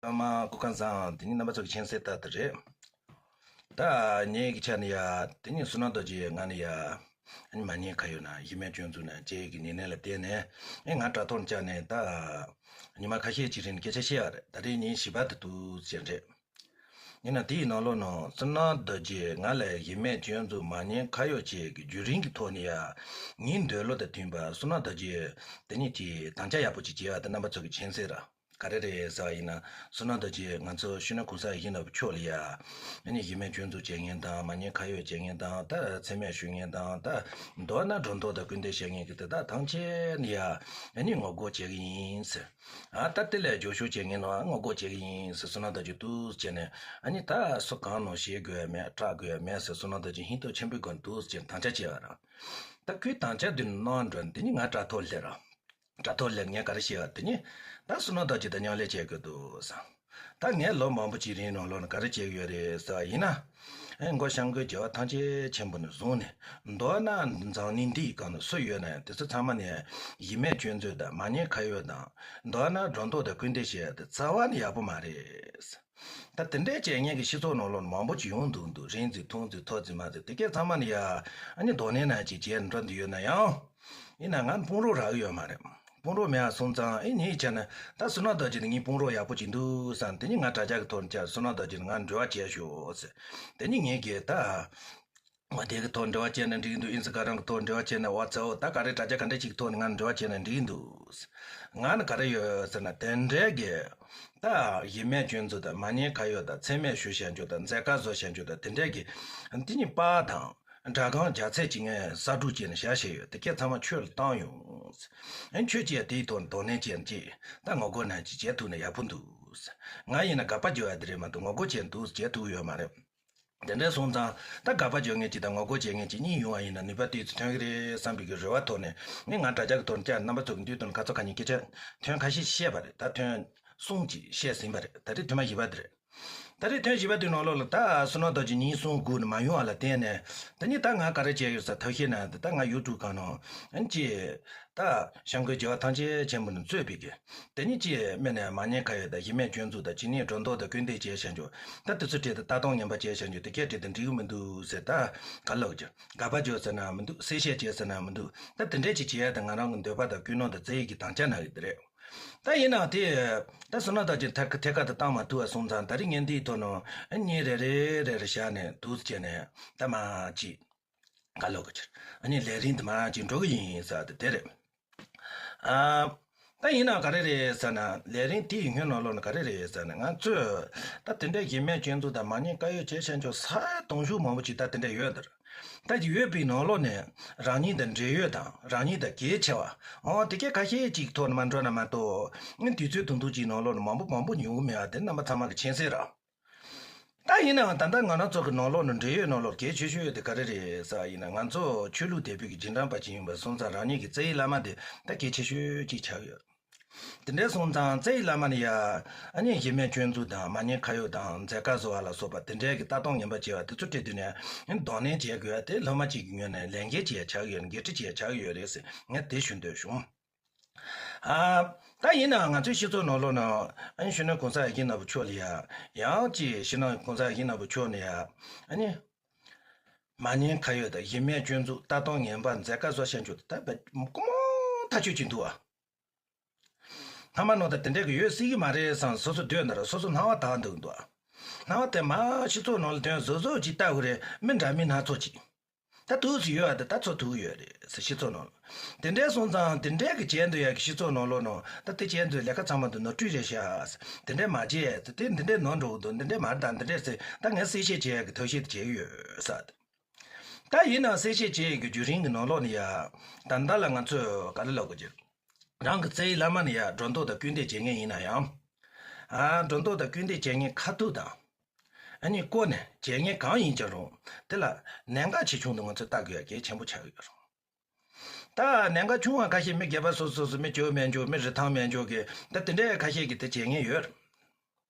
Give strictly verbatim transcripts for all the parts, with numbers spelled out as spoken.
ཚང་མ་སྐུ་ཁམས་བཟང་། དེ་ནི་རྣམ་པ་ཚོ་གི་མཁྱེན་གསལ་ལྟར་དུ་རེད། ད་ངེད་ཀྱི་ཆ་ནས་ཡ་དེ་ནི་བསོད་ནམས་རྡོ་རྗེ་ང་ནི་ཡ་ཨ་ནི་མ་ཉེས་ཁ་གཡོག་ནང་གཞི་མེད་སྐྱོན་འཛུགས་ནང་བཅས་ཀྱི་ཉེས་ལས་ལ་བརྟེན་ནས་ཨེ་ང་དྲ་ཐོག་བཅར་ནས་ད་ཉི་མ་ཁ་ཤས་ཅིག་རིང་སྐད་ཆ་བཤད་ཡ་རེད། ད་རེས་ཉིན་བཞི་པ་དེ་འདུག་ཟེར་རེད། ཡིན་ན་དེའི་ནང་ལོགས་ནང་བསོད་ནམས་རྡོ་རྗེ་ང་ལ་གཞི་མེད་སྐྱོན་འཛུགས་མ་ཉེས་ཁ་གཡོག་བཅས་ཀྱི་བརྒྱུད་རིམ་གྱི་ཐོག་ནས་ཡ་ངའི་འདོད་བློ་དང་མཐུན་པ་བསོད་ནམས་རྡོ་རྗེ་དེ་ཉིད་ཀྱིས་དམ་བཅའ་ཡག་པོ་ཅིག་བྱས་པ་དེ་རྣམ་པ་ཚོ་གི་མཁྱེན་གསལ་རེད། ག་རེ་རེད་ཟེར་བ་ཡིན་ན་བསོད་ནམས་རྡོ་རྗེ་ང་ཚོ་སྤྱི་ནོར་གོང་ས་ཡིད་བཞིན་ནོར་བུ་མཆོག་ལ་ཡ་ཨ་ནི་གཞི་མེད་སྐྱོན་འཛུགས་བྱེད་མཁན་དང་མ་ཉེས་ཁ་གཡོག་བྱེད་མཁན་དང་ད་མཚན་སྨད་ཞུ་མཁན་དང་ད་མདོར་ན་སྒྲོ་འདོགས་དང་སྐུར་འདེབས་བྱེད་མཁན་གྱི་དེ་དག་ཐམས་ཅད་ནི་ཡ་ཨ་ནི་ངོ་རྒོལ་བྱེད་ཀྱི་ཡིན་ཟེར། ཨ་ད་དེ་ལས་རྒྱབ་སྐྱོར་བྱེད་མཁན་ལ་ངོ་རྒོལ་བྱེད་ཀྱི་ཡིན་ཟེར་བསོད་ནམས་རྡོ་རྗེ་འདུག་བྱས་ནས་ཨ་ནི་ད་སུ་གང་ནང་བཤད་དགོས་ཡ་མེད། སྐྲག་དགོས་ཡ་མེད་ཟེར་བསོད་ནམས་རྡོ་རྗེ་ཧིན་ཐོ་ཆེན་པོའི་སྒང་འདུག་བྱས་དམ་བཅའ་བྱས་པ་རེད། ད་ཁོས་དམ་བཅའ་དེ་གནང་འགྲོ་དེ་ནི་ང་དྲ་ཐོག་སླེབས་ར། དྲ་ཐོག་སླེབས་ངས་ག་རེ་བཤད་པ་དེ་ནི་ད་བསོད་ནམས་རྡོ་རྗེ་དང་མཉམ་ལས་བྱེད་དགོས་འདུག་བསམ། ད་ངས་ལོ་མང་པོ་ཅིག་རིང་ནང་ལོགས་ནས་ག་རེ་བྱེད་ཀྱི་ཡོད་རེད་ཟེར་བ་ཡིན་ན། ཨེ་མགོ་བྱམས་མགོན་རྒྱལ་བ་ཐམས་ཅད་མཁྱེན་པ་ནས་བཟུང་ནས་མདོར་ན་འཛམ་གླིང་འདིའི་སྒང་ནས་སུ་ཡོད་ན་ཡང་དེ་ཚོ་ཚང་མ་ནས་གཞི་མེད་སྐྱོན་འཛུགས་དང་མ་ཉེས་ཁ་གཡོག་དང་མདོར་ན་སྒྲོ་འདོགས་དང་སྐུར་འདེབས་བྱེད་ཡ་དེ་རྩ་བ་ནས་ཡག་པོ་མ་རེད། ད་དེ་འདྲའི་བྱེད་མཁན་གྱི་སྤྱི་ཚོགས་ནང་ལོགས་ནས་མང་པོ་ཅིག་ཡོང་འདུག་འདུག་རིག་འཛིན་མཐོང་འཛིན་མཐོ་འཛིན་མ་འཛིན་དེ་གས་ཚང་མ་ནས་ཡ་ཨ་ནི་གདོང་ནས་ན་ཅིག་བྱས་འགྲོ་འདི་ཡོད་ན་ཡང་། ཡིན་ན་ང་དཔུང་རོགས་རག་གི་ཡོད་མ་རེད། དཔུང་རོགས་མེད་པ་སོང་ཙང་ཨེ་ངའི་ཆ་ནས་ད་བསོད་ནམས་རྡོ་རྗེ་ནི་ངའི་དཔུང་རོགས་ཡག་པོ་ཅིག་འདུག་བསམ། དེ་ནི་ང་དྲ་རྒྱ་གི་ཐོག་ནས་བཅར་བསོད་ནམས་རྡོ་རྗེ་ནི་ང་འབྲེལ་བ་བྱས་ཤོག་ཟེར། དེ་ནི་ངས་གི་ད་ང་དེ་གི་ཐོག་འབྲེལ་བ་བྱས་ན་འགྲིག་གི་འདུག་ཨིན་སི་ཀ་རམ་གི་ཐོག་འབྲེལ་བ་བྱས་ན་ཝ་ཚབ་ད་ག་རེ་དྲ་རྒྱ་ག་འདྲ་ཅིག་གི་ཐོག་ནས་ང་འབྲེལ་བ་བྱས་ན་འགྲིག་གི་འདུག་ང་ནི་ག་རེ་ཡོད་ཟེར་ན་དེ་འདྲའི་གི་ད་གཞི་མེད་སྐྱོན་འཛུགས་དང་མ་ཉེས་ཁ་གཡོག་དང་མཚན་སྨད་ཞུ་བྱ་འཇུག་དང་མཛད་དཀའ་བཟོ་བྱ་འཇུག་དང་དེ་འདྲའི་གི་འདི་གཉིས་པ་དང་། སྒྲ་གང་རྒྱ་ཚད་ཀྱིས་ངས་གསར་སྒྲུག་བྱས་ནས་བཞག་བཞག་ཡོད། དེ་གས་ཚང་མ་ཁྱོད་ལ་བཏང་ཡོང་། ཨ་ཁྱོད་ཀྱིས་དེའི་ཐོག་ནས་དོ་ནན་བྱས་ཀྱིས་ད་ངོ་རྒོལ་ནང་ཅིག་བྱེད་ཐུབ་ན་ཡག་པོ་འདུག་ང་ཡིན་ན་དགག་པ་བརྗོད་ཡ་དེ་རེད་མ་གཏོགས་ངོ་རྒོལ་བྱས་འདུག་བྱེད་ཐུབ་ཡོད་མ་རེད། དེ་འདྲ་སོང་ཙང་ད་དགག་པ་བརྗོད་མཁན་ཅིག་དང་ངོ་རྒོལ་བྱེད་མཁན་ཅིག་གཉིས་ཡོང་བ་ཡིན་ན་ནུས་པ་ཏོག་ཙམ་ཐོན་གི་རེད་བསམ་པའི་གི་རེ་བ་ཐོག་ནས་ངས་ང་དྲ་རྒྱ་གི་ཐོག་ནས་བཅར་རྣམ་པ་ཚོ་གི་མདུན་དུ་ཁ་ཚོ་ཁ་ཉིན་སྐད་ཆ་ཐོན་ཁ་ཤས་བཤད་པ་རེད། ད་ཐོན་གསུམ་ཅིག་བཤད་ཟིན་པ་རེད། ད་རེས་ཐོན་མ་བཞི་པ་དེ་རེད། ད་རེས་ཐོན་བཞི་པ་དེའི་ནང་ལོགས་ལ་ད་བསོད་ནམས་རྡོ་རྗེ་ཉིན་གསུམ་སྒུག་ནས་མ་ཡོང་བ་ལ་བརྟེན་ནས་དེ་ནི་ད་ང་ག་རེ་བྱས་ཡོད་ས་ཐབས་ཤེས་ན་ད་ང་ཡུ་ཊུབ་སྒང་ནང་ཨ་ནི་ཅི་ད་བྱམས་མགོན་རྒྱལ་བ་ཐམས་ཅད་མཁྱེན་པ་ནས་གཙོས་པའི་གི་དེ་ནི་ཅི་སྨད་ནས་མ་ཉེས་ཁ་གཡོག་དང་གཞི་མེད་སྐྱོན་འཛུགས་དང་ཅི་ནས་སྒྲོ་འདོགས་དང་སྐུར་འདེབས་བྱས་བྱ་འཇུག་ད་དེ་ཚོ་གྲས་དེ་ལྟ་སྟངས་ངན་པ་བྱས་བྱ་འཇུག་དེ་གས་གྲས་དེ་འགྲིག་གི་མི་འདུག་ཟེར། ད་ག་ལོག་ཀྱི་དགག་པ་བརྗོད་ཟེར་ན་མི་འདུག་གསལ་བཤད་བྱས་ཟེར་ན་མི་འདུག་ད་དེ་འདྲས་ཅིག་བྱས་ཡ་དེ་ང་རང་གི་འདོད་པ་དང་ཀུན་སློང་དང་བརྩེ་ཡིད་ཀྱི་དམ་བཅའ་གནང་གི་དེ་རེད། ད་ཡིན་ནའང་དེ་ད་བསོད་ནམས་རྡོ་རྗེ་ཐད་ཐད་ཀར་དུ་བཏང་མ་ཐུབ་པ་སོང་ཙང་ད་རིང་ངས་འདིའི་ཐོག་ནས་ཨ་ནི་རེ་རེ་རེ་རེ་བཞག་ནས་འདུག་བྱས་ནས་ད་མ་ཅིག་ག་ལོག་གི་ཕྱིར་ཨ་ནི་ལས་རིམ་དུ་མ་ཅིག་འགྲོ་གི་ཡིན་ཟེར་དེ་དེ་རེད། ཨ་ད་ཡིན་ནའང་ག་རེ་རེད་ཟེར་ན་ལས་རིམ་དེའི་སྔོན་ནང་ལོགས་ནས་ག་རེ་རེད་ཟེར་ན་ང་ཚོས་ད་དེ་འདྲའི་གཞི་མེད་སྐྱོན་འཛུགས་དང་མ་ཉེས་དཀའ་ཡོད་བྱས་བྱས་འཇོག་ས་དང་ཤུགས་མང་པོ་ཅིག་ད་དེ་འདྲ་ཡོད་དེར། ད་ཡོད་པའི་ནང་ལོགས་ནས་རང་ཉིད་དང་འབྲེལ་ཡོད་དང་རང་ཉིད་དང་གལ་ཆེ་བ། འོ་དེ་གས་ཁ་ཤས་ཅིག་ཐོག་ནས་མ་འགྲོ་ན་མ་གཏོགས་ཨ་དུས་ཚོད་དུང་དུང་ཅིག་ནང་ལོགས་ནས་མང་པོ་མང་པོ་ཉུང་གི་མེད་པ་དེ་རྣམ་པ་ཚང་མ་གི་མཁྱེན་གསལ་རེད། ད་ཡིན་ནའང་ད་ལྟ་ང་རང་ཚོ་གི་ནང་ལོགས་ནས་འབྲེལ་ཡོད་ནང་ལོགས་གལ་ཆེ་ཤོས་དེ་ག་རེ་རེད་ཟེར་བ་ཡིན་ན་ང་ཚོ་ཆོས་ལུགས་དད་པའི་གི་རྗེས་འབྲང་པ་ཅིག་ཡིན་པ་སོང་ཙང་རང་ཉིད་ཀྱི་རྩ་བའི་བླ་མ་དེ་ད་གལ་ཆེ་ཤོས་ཅིག་ཆགས་ཡོད། དེ་འདྲ་སོང་ཙང་རྩ་བའི་བླ་མ་ནི་ཡ། ཨ་ནི་གཞི་མེད་སྐྱོན་འཛུགས་དང་མ་ཉེས་ཁ་གཡོག་དང་མཛད་དཀའ་བཟོ་བ་ལ་སོགས་པ་དེ་འདྲའི་གི་ལྟ་སྟངས་ངན་པ་བྱས་པ་དེ་ཚོ་ཁྲིད་དུས་ནས་གདོང་ལེན་བྱེད་དགོས་པ་དེ་སློབ་མ་གཅིག་གི་ངོས་ནས་ལས་འགན་ཅིག་ཆགས་ཡོད་འགན་འཁྲི་ཅིག་ཆགས་ཡོད་རེད་ཟེར་ངས་དེ་ཞུ་འདོད་བྱུང་། ཨ། ད་ཡིན་ནའང་ང་ཚོའི་སྤྱི་ཚོགས་ནང་ལོགས་ནང་ཨ་ནི་སྤྱི་ནོར་གོང་ས་ཡིད་བཞིན་ནོར་བུ་མཆོག་ལ་ཡ། ཡང་ཅིག་སྤྱི་ནོར་གོང་ས་ཡིད་བཞིན་ནོར་བུ་མཆོག་ནས་ཡ། ཨ་ནི། མ་ཉེས་ཁ་གཡོག་དང་གཞི་མེད་སྐྱོན་འཛུགས་ལྟ་སྟངས་ངན་པ་མཛད་དཀའ་བཟོ་བྱ་འཇུག་ད་དཔེ་སྐུ་མོ་ཐག་ཆོད་ཅིག་འདུག་ཨ། སྔ་མ་ནང་ད་དེ་འདྲ་གི་ཡོད་སྲིད་ཀྱི་མ་རེད་བསམ་སོ་སོ་འདོད་ན་ར་སོ་སོ་སྣང་བ་དག་འདུག་འདུག་ཨ། སྣང་བ་དེ་མ་སྤྱི་ཚོགས་ནང་ལ་དོན་བཟོ་བཟོ་ཅིག་ལྟ་དགོས་རེད། མི་འདྲ་མིན་སྣ་ཚོགས་ཅིག་ད་ཐུག་སུ་ཡོད་ཨ། དེ་ད་ཚོ་ཐུག་ཡོད་རེད་ཟེར་སྤྱི་ཚོགས་ནང་ལ། དེ་འདྲ་སོང་ཙང་དེ་འདྲ་གི་བྱས་འདུག་ཡ་གི་སྤྱི་ཚོགས་ནང་ལོགས་ནང་ད་དེ་བྱས་འདུག་ལས་ཀ་ཚང་མ་འདུག་ནོར་འཁྲུལ་རེད་ཤག་ཟེར། དེ་འདྲ་མ་བྱས་ཟེར། དེ་འདི་འདྲ་ནོར་འགྲོ་གི་འདུག་འདི་འདྲ་མ་རེད། ད་འདི་འདྲ་ཟེར་ད་ངས་གསལ་བཤད་བྱེད་ཡ་གི་ཐབས་ཤེས་དེ་བྱེད་ཀྱི་ཡོད་ཟེར། ད་ཡིན་ནའང་གསལ་བཤད་བྱེད་ཡས་ཀྱི་བརྒྱུད་རིམ་གྱི་ནང་ལོགས་ནས་ཡ། ད་ལྟ་ལ་ང་ཚོས་ག་རེ་ལབ་དགོས་ཀྱི། རང་གི་རྩ་བའི་བླ་མ་ནས་ཡ་སྒྲོ་འདོགས་དང་སྐུར་འདེབས་བྱེད་མཁན་ཡིན་ན་ཡང་། ཨ། སྒྲོ་འདོགས་དང་སྐུར་འདེབས་བྱེད་མཁན་ཁ་ཐུག་དང་། ཨ་ནི་བསྐོ་ནས་བྱེད་མཁན་གང་ཡིན་ཀྱང་རུང་། དེ་ལ་གནད་འགག་ཆེ་ཆུང་དུ་ང་ཚོས་ལྟ་དགོས་ཡ་གལ་ཆེན་པོ་ཆགས་ཀྱི་ཡོད་རུང་། ད་གནད་འགག་ཆུང་བ་ཁ་ཤས་མི་སྒེར་པ་སོ་སོ་སོ་མི་སྐྱོ་མེད་འཇོག་མི་རི་ཐང་མེད་འཇོག་གི་ད་དེ་འདྲའི་ཁ་ཤས་ཀྱིས་དེ་བྱེད་མཁན་ཡོད།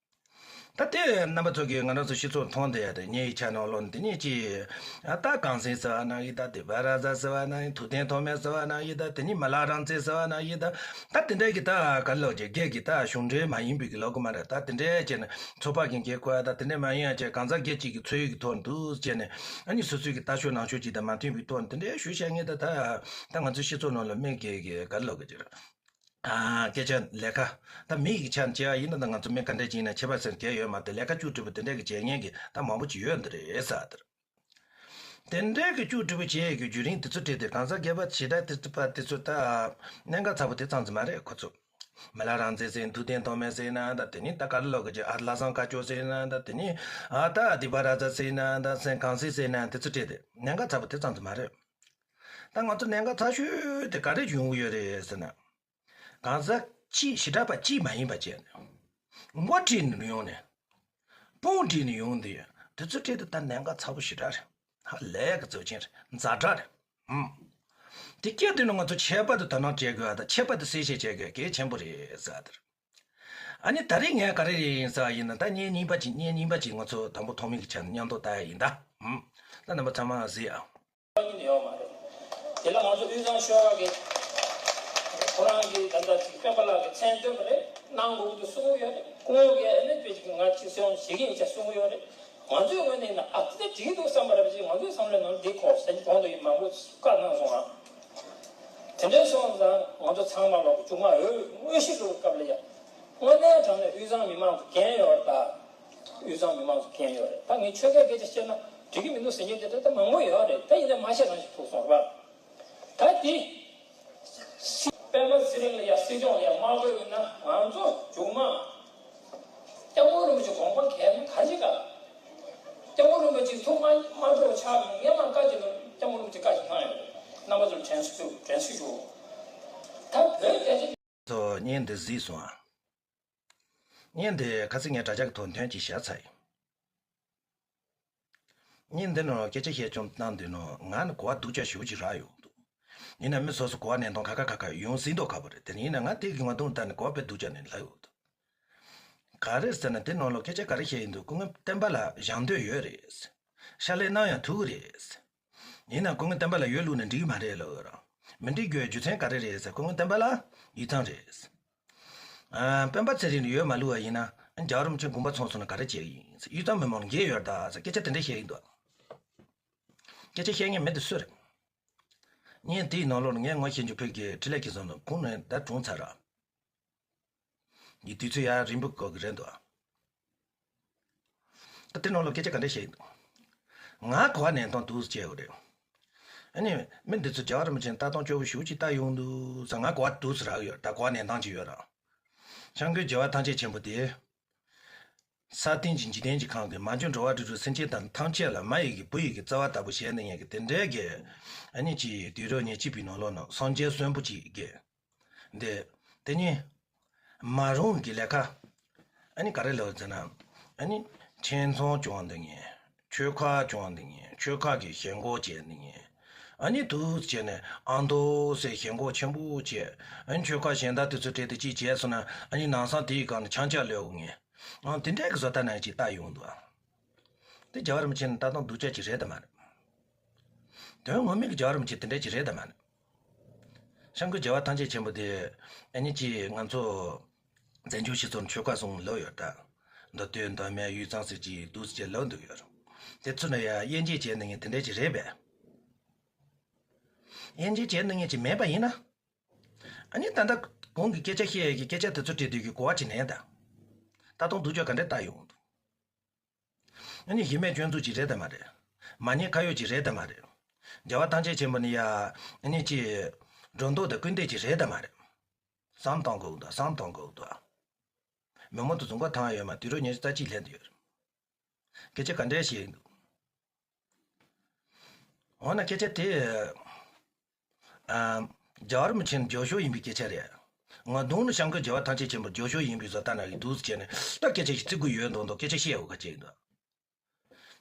ད་དེ་རྣམ་པ་ཚོ་གིས་ང་རང་ཚོ་སྤྱི་ཚོགས་མཐོང་བསྡད་ཡ་དེ་ངའི་ཆ་ནང་ལོགས་ནས་དེ་ནས་ཅི། ཨ་ད་གངས་སེང་ཟེར་བ་ནང་བཞིན་ད་དེ་བ་ར་ཟ་ཟེར་བ་ནང་བཞིན་ཐུབ་བསྟན་ཐོགས་མེད་ཟེར་བ་ནང་བཞིན་ད་དེ་ནས་མི་ལ་རང་བཙན་ཟེར་བ་ནང་བཞིན་ད། ད་དེ་འདྲའི་གི་ད་ག་ལོག་ཅེ་སྒེར་གྱི་ད་གཞུང་འབྲེལ་མ་ཡིན་པའི་གི་ལོག་གི་མ་རེད། ད་དེ་འདྲའི་བྱས་ནས་ཚོགས་པ་གི་འགན་ཁུར་ཡ་ད་དེ་འདྲའི་མ་ཡིན་ཡ་བྱས་གང་ཟག་སྒེར་གཅིག་གི་འཚོ་བའི་གི་ཐོག་འདུག་བྱས་ནས་ཨ་ནི་སོ་སོའི་གི་ལྟ་ཕྱོགས་ནང་ཕྱོགས་ཅིག་དང་མ་མཐུན་པའི་ཐོག་ནས་དེ་འདྲའི་ཞུ་བྱ་ངེས་ད་ད་ད་ང་ཚོའི་སྤྱི་ཚོགས་ནང་ལ་མི་སྒེར་གི་ག་ལོག་གི་ཅེ་རེད། ཨ་སྐད་ཆ་ལས་ཀ་ད་མི་ཡི་ཆ་ནས་བྱས་པ་ཡིན་ན་ད་ང་ཚོ་མི་ག་འདྲ་ཅིག་ཡིན་ན་ཁྱད་པར་ཟེར་གལ་ཡོད་མ་རེད། ལས་ཀ་བཅུ་དྲུག་པོ་དེ་འདྲ་གི་བྱེད་མཁན་གི་ད་མང་པོ་ཅིག་ཡོད་འདི་རེད་ཟེར་དེ་རེད། དེ་འདྲའི་གི་བཅུ་དྲུག་པོ་བྱེད་ཡས་ཀྱི་བརྒྱུད་རིམ་དེ་ཚོ་བྲིས་ཏེ་གང་ཟག་སྒེར་པ་ཞེ་དྲག་དེ་ཚོ་ད་གནད་འགག་ཚ་པོ་དེ་ཙམ་ཙམ་མ་རེད་ཁོ་ཚོ། མི་ལ་རང་བཙན་ཟེར་ཐུབ་བསྟན་ཐོགས་མེད་ཟེར་ན་ད་དེ་ནི་ད་ག་ལ་ལོག་གི་ཅེ་ཨ་ལྷ་བཟང་དཀར་ཕྱོགས་ཟེར་ན་ད་དེ་ནི་ཨ་ད་དེ་བ་ར་ཟ་ཟེར་ན་ད་སེང་གངས་སེང་ཟེར་ན་དེ་ཚོ་བྲིས་ཏེ་གནད་འགག་ཚ་པོ་དེ་ཙམ་ཙམ་མ་རེད། ད་ང་ཚོ་གནད་འགག་ཚ་ཤོས་དེ་ག་རེ་ཡོང་གི་ཡོད་རེད་ཟེར་ན། གང་ཟག་གཅིག་ཞེ་དྲག་པ་གཅིག་མ་ཡིན་པ་བྱས་ནས། མགོ་ཁྲིད་ནས་ཡོང་ནས། དཔུང་ཁྲིད་ནས་ཡོང་དུས་དེ་ཚོ་ཁྲིད་དུ་ད་གནད་འགག་ཚ་པོ་ཞེ་དྲག་རེད། ཧ་ལས་ཀྱི་གཙོ་ཆེན་རེད། ཛ་དྲག་རེད། ཨུམ། དེ་སྐད་དུས་ནི་ང་ཚོ་ཁྱད་པར་དུ་དོ་སྣང་བྱེད་དགོས་པ་དང་ཁྱད་པར་དུ་གསལ་བཤད་བྱེད་དགོས་གལ་ཆེན་པོ་རེད་ཟེར་བ་དེ་རེད། ཨ་ནི་ད་རེས་ངས་ག་རེ་རེད་ཡིན་ཟེར་བ་ཡིན་ན་ད་བརྙན་རྙིང་པ་ཅིག་བརྙན་རྙིང་པ་ཅིག་ང་ཚོ་དང་པོ་ཐོག་མའི་གི་ཆ་ནས་མཉམ་དུ་ལྟ་ཡ་ཡིན་ད། ཨུམ། ད་རྣམ་པ་ཚང་མ་གཟིགས་ཨ། ཡོད་མ་རེད། དེ་ལ་ང་ཚོ་དབུས་གཙང་ཆོལ་ཁ་གི་ཁོ་རང་གི་ད་ལྟ་ཅིག་སྤེན་པ་ལགས་ཀྱི་མཚན་བཏོན་པ་རེད། གནང་དགོས་ཀྱི་འདུག་གསུང་གི་ཡོད་རེད། སྐུ་ངོ་གིས་ཨ་ནི་དཔེ་ཅིག་ང་ཅིག་སེམས་བྱེད་ཀྱི་ཡིན་ཅེས་གསུང་གི་ཡོད་རེད། ང་ཚོའི་ངོས་ནས་ཡིན་ན་ཨ་དེ་འགྲིག་འདུག་བསམ་པ་རེད་པ་ཅིག་ང་ཚོའི་བསམ་བློའི་ནང་འདི་གོ་ཟེར་གྱི་གོང་དུ་ཡིན་མང་པོ་བཀའ་གནང་སོང་ང་། དེ་འདྲའི་སོང་ཙང་ང་ཚོ་ཚང་མ་ལོག་གི་མཇུག་མ་འོས་དངོས་གཞི་བླུག་སྐབས་ལ་ཡ། དངོས་གནས་དྲང་གནས་དབུས་གཙང་མི་མང་ཚོ་འགན་ཡོད་རེད་ད། དབུས་གཙང་མི་མང་ཚོ་འགན་ཡོད་རེད་ད། ངས་ཆོལ་ཁའི་སྐད་ཆ་བཤད་ན་འགྲིག་གི་མི་འདུག་ཟེར་མཁན་དེ་འདྲ་ད་མང་པོ་ཡོད་རེད་ད། ཡིན་ན་མ་བཤད་རང་ཞིག་ཐུག་སོང་རེད་པ། ད་དེ། སྤེན་པ་ཚེ་རིང་ལ་ཡ་སྲིད་སྐྱོང་ལ་ཡ་དམག་དཔོན་ཡིན་ན་ང་ཚོ་མཇུག་མ། སྐྱབས་མགོན་རིན་པོ་ཆེ་དགོངས་པ་གལ་མི་ག་ཅི་ག་སྐྱབས་མགོན་རིན་པོ་ཆེ་ཐུགས་མ་མ་སྤྲོ་ཆགས་མི་ངས་མ་བཀའ་ཅི་ལ་སྐྱབས་མགོན་རིན་པོ་ཆེ་བཀའ་ཅི་གནང་ཡོད་རེད། རྣམ་པ་ཚོར་དྲན་གསོ་དྲན་གསོ་ཞུ། ད་བོད་རྒྱ་ཆེ། ཚོ་བརྙན་འདི་གཟིགས་སོང་ཨ། བརྙན་འདི་ཁ་སང་ངས་དྲ་རྒྱ་གི་ཐོག་འདོན་གྱིས་བཞག་ཚར་ཡིན། བརྙན་འདི་ནང་སྐད་ཆ་བཤད་སྐྱོང་གནང་དུས་ནང་ང་ནི་གོ་བ་སྡུག་ཅག་ཞེ་པོ་ཅིག་རག་ཡོང་འདུག་ཡིན་ན་མི་སོ་སོ་གོ་བ་ནན་ཏན་ཁ་ཁ་ཁ་ཁ་ཡོང་སྲིད་མདོག་ཁ་པོ་རེད། དེ་ཡིན་ན་ང་དེ་གི་ངོ་གདོང་ལྟ་ནས་གོ་བ་དཔེ་སྡུག་ཅག་ནས་ལབ་ཡོང་འདུག་ག་རེ་ཟེར་ན་དེ་ནང་ལོགས་སྐད་ཆ་ག་རེ་བཤད་ཡིན་འདུག་སྐུ་ངོ་བསྟན་པ་ལགས་བཞེངས་འདོད་ཡོད་རེད། ཕྱག་ལས་གནང་ཡང་ཐུབ་ཀྱི་རེད། ཡིན་ན་སྐུ་ངོ་བསྟན་པ་ལགས་ཡོད་ལུགས་ནས་འགྲིག་གི་མ་རེད་ལབ་ཡོད་ར། མི་འགྲིག་རྒྱུའི་རྒྱུ་མཚན་ག་རེ་རེད་ཟེར། སྐུ་ངོ་བསྟན་པ་ལགས་དབུས་གཙང་རེད། ཨ། སྤེན་པ་ཚེ་རིང་ལ་ཡོད་མ་ལུས་པ་ཡིན་ན་རྒྱལ་བ་རིན་པོ་ཆེ་དགོངས་པ་ཚོམས་སོང་ན་ག་རེ་བྱེད་ཀྱི་ཡིན་ཟེར། དབུས་གཙང་མི་མང་ལ་འགན་ཡོད་རེད་ད་ཟེར་སྐད་ཆ་དེ་འདྲ་བཤད་ཀྱི་འདུག་སྐད་ཆ་བཤད་མཁན་མི་དེ་སུ་རེད། བརྙན་དེའི་ནང་ལོགས་ངས་ངོ་ཤེས་རྒྱུ་ཕ་གི་འཕྲིན་ལས་ཀྱི་བཟང་ནོ་ཁོང་ནས་ད་གྲོངས་ཚར་ར། ཡི་དུས་ཚོད་ཡང་རིང་པོ་འགོར་གི་རེད་འདུག་ད་དེ་ནང་ལ་སྐད་ཆ་ག་འདྲ་བཤད་ཡིན་འདུག་ང་གོ་བ་ནན་ཏན་འདུག་སེ་བྱས་ཡོད་རེད། ཨ་ནི་མི་འདི་ཚོ་རྒྱལ་བ་རིན་པོ་ཆེ་ལྟ་སྟངས་སྐྱོ་བོ་ཞེ་པོ་ཅིག་ལྟ་ཡོང་འདུག་ཟེར་ང་གོ་བ་འདུག་སེ་རག་ཡོད། ད་གོ་བ་ནན་ཏན་ཅིག་ཡོད་ར། སྐྱབས་མགོན་རྒྱལ་བ་ཐམས་ཅད་མཁྱེན་པ་དེ། ས་སྟེང་གི་འཇིག་རྟེན་གྱི་ཁམས་ཀྱི་མ་གྱུར་འགྲོ་བ་རིགས་དྲུག་སེམས་ཅན་དང་ཐམས་ཅད་ལ་མ་ཡི་གི་བུ་ཡི་གི་བརྩེ་བ་ལྟ་བུ་བྱས་ནས་ངས་ཀྱི་དེ་འདྲའི་གི་ཨ་ནི་ཅིག་དུས་རབས་ཉེར་གཅིག་པའི་ནང་ལོགས་ན་སངས་རྒྱས་གསོན་པོ་ཅིག་གི་འདི། དེ་ནི་མ་རུངས་ཀྱི་ལས་ཀ་ཨ་ནི་ག་རེ་ལབ་ཟེར་ན། ཨ་ནི་ཁྱིམ་ཚང་སྐྱོང་འདི་ངས། ཆོལ་ཁ་སྐྱོང་འདི་ངས། ཆོལ་ཁ་གི་ཞེན་ཁོག་བྱས་འདི་ངས། ཨ་ནི་འདུག་སེ་བྱས་ནས་ཨ་མདོ་ཟེར་ཞེན་ཁོག་ཆེན་པོ་བྱས། ཨ་ནི་ཆོལ་ཁ་གཞན་དག་དེ་ཚོ་གྲས་དེ་གཅིག་བྱས་སོང་ན་ཨ་ནི་ནང་སང་དེའི་སྒང་ནས་ཆང་ཆག་ལོས་འོང་ངས། ཨང་དེ་འདྲའི་གི་བཟོ་ལྟ་ནང་ཅིག་ལྟ་ཡོང་འདུག་ཨ། དེ་རྒྱལ་བ་རིན་པོ་ཆེ་ནི་ལྟ་སྟངས་སྡུག་ཅག་ཅིག་རེད་དམ་མ་རེད། དོན་ངོ་མའི་གི་རྒྱལ་བ་རིན་པོ་ཆེ་དེ་འདྲ་ཅིག་རེད་དམ་མ་རེད། སྐྱབས་མགོན་རྒྱལ་བ་ཐམས་ཅད་མཁྱེན་པ་དེ་ཨ་ནི་ཅིག་ང་ཚོ་བཙན་བྱོལ་སྤྱི་ཚོགས་ནང་ཆོལ་ཁ་གསུམ་ལབ་ཡོད་ད། མདོ་སྟོད་མདོ་སྨད་དབུས་གཙང་ཟེར་ཅིག་འདུག་སེ་ལབ་འདུག་ཡོད་རེད། དེ་ཚོ་ནང་ཡ་དབྱེ་འབྱེད་བྱས་ནས་ངས་དེ་འདྲ་ཅིག་རེད་པས། དབྱེ་འབྱེད་བྱས་ནས་ངས་ཅིག་མེད་པ་ཡིན་ན། ཨ་ནི་ད་ལྟ་གོང་གི་སྐད་ཆ་བཤད་ཡས་ཀྱི་སྐད་ཆ་དེ་ཚོ་དྲིས་དུས་ཀྱི་གོ་བ་ཅིག་ལེན་ད། ལྟ་སྟངས་སྡུག་ཅག་ག་འདྲས་ལྟ་ཡོང་འདུག་ཨ་ནི་གཞི་མེད་སྐྱོན་འཛུགས་ཅིག་རེད་དམ་མ་རེད། མ་ཉེས་ཁ་གཡོགས་ཅིག་རེད་དམ་མ་རེད། རྒྱལ་བ་ཐམས་ཅད་མཁྱེན་པ་ནི་ཡ། ཨ་ནི་ཅི། སྒྲོ་འདོགས་དང་སྐུལ་འདེད་ཅིག་རེད་དམ་མ་རེད། བསམ་བཏང་དགོས་འདུག་བསམ་བཏང་དགོས་འདུག་མི་མང་དུ་བཟུང་ག་ཐང་ཡོད་མ་དུས་རབས་ཉི་ཤུ་རྩ་གཅིག་ལྷན་དུ་ཡོད་རེད། སྐད་ཆ་ག་འདྲས་བཤད་ཡིན་འདུག་འོ་ན་སྐད་ཆ་དེ། ཨ། རྒྱལ་བ་རིན་པོ་ཆེ་ནི་རྒྱུགས་ཤོག་ཡིན་པའི་སྐད་ཆ་རེད། ང་གདོང་ནི་སྐྱབས་མགོན་རྒྱལ་བ་ཐམས་ཅད་མཁྱེན་པ་རྒྱུགས་ཤོག་ཡིན་པའི་བཟོ་ལྟ་ན་ཡི་འདུག་ཟེར་ནས་ད་སྐད་ཆ་ཞིག་བརྩི་དགོས་ཡོད་མདོག་མདོག་སྐད་ཆ་བཤད་འོ་ག་བྱེད་འདུག་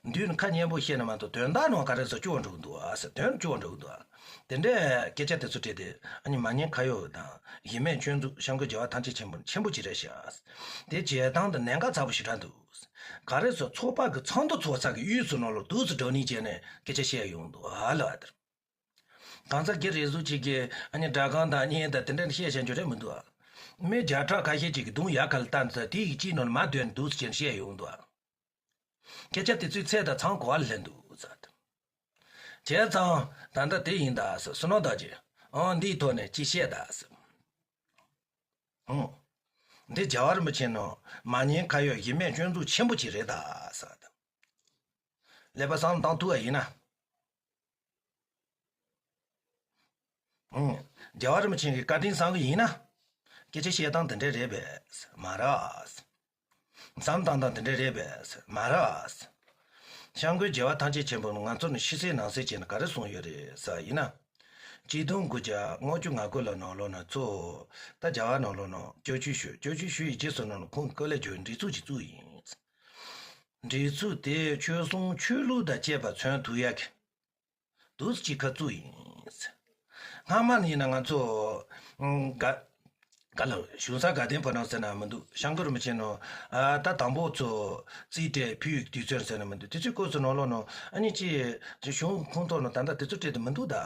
མདུན་ནི་ཁ་སྙན་པོ་བཤད་ན་མ་གཏོགས་དོན་དག་ནང་ག་རེ་ཟེར་སྐྱོ་འགྲོ་གི་འདུག་ཨ་ཟེར། དོན་སྐྱོ་འགྲོ་གི་འདུག་ཨ། དེ་འདྲའི་སྐད་ཆ་དེ་ཚོ་དྲིས་ཏེ་ཨ་ནི་མ་ཉེས་ཁ་གཡོགས་དང་གཞི་མེད་སྐྱོན་འཛུགས་སྐྱབས་མགོན་རྒྱལ་བ་ཐམས་ཅད་མཁྱེན་པ་ཆེན་པོ་ཅིག་རེད་ཤག་དེ་བྱེད་སྟངས་དེ་གནད་འགག་ཚ་པོ་ཞེ་དྲག་འདུག་ག་རེ་ཟེར། ཚོགས་པ་གི་ཚོགས་འདུ་ཚོགས་ས་གི་དབུས་སུ་ནང་ལོགས་འདུག་སེ་འགྲོ་ནི་བྱས་ནས་སྐད་ཆ་བཤད་ཡོང་འདུག་ཨ་ལ་ཨ་དེར། གང་ཟག་སྒེར་རེ་ཟུང་གཅིག་གིས་ཨ་ནི་སྒྲ་གང་དང་བརྙན་དང་དེ་འདྲ་བཤད་བཤད་རྒྱུ་རེད་མི་འདུག་ཨ། མི་བརྒྱ་ཕྲག་ཁ་ཤས་ཅིག་གིས་གདོང་ཡར་ཁ་ལ་བལྟས་འདུག་དེའི་གཅིག་ནང་ལ་མར་སྡོད་ནས་འདུག་སེ་བྱས་ནས་བཤད་ཡོང་འདུག་ཨ། སྐད་ཆ་དེ་ཚོའི་ཚད་དང་མཚམས་ག་པར་ལ་སླེབས་འདུག་ཟེར། བྱས་ཙང་ད་ལྟ་དེ་ཡིན་ད་ཟེར། བསོད་ནམས་དར་རྒྱས། ཨང་། འདིའི་ཐོག་ནས་ཅིག་བཤད་ད་ཟེར། ཨང་། འདི་རྒྱལ་བ་རིན་པོ་ཆེ་ནང་མ་ཉན་ཁ་ཡོད་གཞི་མེད་སྐྱོན་འཛུགས་ཆེན་པོ་ཅིག་རེད་ད་ཟེར། ཀླད་པ་བསམ་བློ་བཏང་ཐུབ་པ་ཡིན་ན། ཨང་། རྒྱལ་བ་རིན་པོ་ཆེ་གི་བཀའ་དྲིན་བསམ་གི་ཡིན་ན། སྐད་ཆ་བཤད་སྟངས་དེ་འདྲ་རེད་པས། མ་རེད། བསམ་བཏང་སྟངས་དེ་འདྲ་རེད་པས། མ་རེད། སྐྱབས་མགོན་རྒྱལ་བ་ཐམས་ཅད་མཁྱེན་པ་ང་ཚོ་ནི་ཕྱི་གསལ་ནང་གསལ་བྱས་ནས་ག་རེ་གསུངས་ཡོད་རེད་ཟེར་ཡིན་ན། ཆིག་སྟོང་དགུ་བརྒྱ་ལྔ་བཅུ་ང་དགུ་ལོ་ནང་ལོགས་ན་ཚོ། ད་རྒྱལ་བ་ནང་ལོགས་ན་བསྐྱར་བཅོས་ཞུས། བསྐྱར་བཅོས་ཞུས་ཡི་རྗེས་སུ་ནང་ལ་ཁོང་གི་བཀའ་སློབ་བརྒྱུད་འབྲེལ་ཚུགས་ཀྱི་བཙུགས་ཡིན། འབྲེལ་ཚུགས་དེ་ཆོལ་གསུམ་ཆོས་ལུགས་དང་བཅས་པ་མཚོན་ཐུབ་ཡག་གི་འདུག་སེ་ཅིག་ཁ་བཙུགས་ཡིན། སྔ་མ་ནས་ཡིན་ན་ང་ཚོ་ག་ག་ལ་གཞུང་ས་དགའ་ལྡན་ཕོ་བྲང་ཟེར་ན་མི་འདུག་སྐྱབས་མགོན་རིན་པོ་ཆེ་ནང་ད་དང་པོ་ཚོ་རྩིས་སྤྲད་ཕུལ་བའི་དུས་ཚོད་ཟེར་ན་མི་འདུག་དེ་ཚོའི་སྐབས་སུ་ནང་ལོགས་ནང་ཨ་ནི་ཅི་གཞུང་ཁོངས་གཏོགས་ནང་ད་ལྟ་དེ་ཚོ་སྤྲད་དེ་མི་འདུག་ད།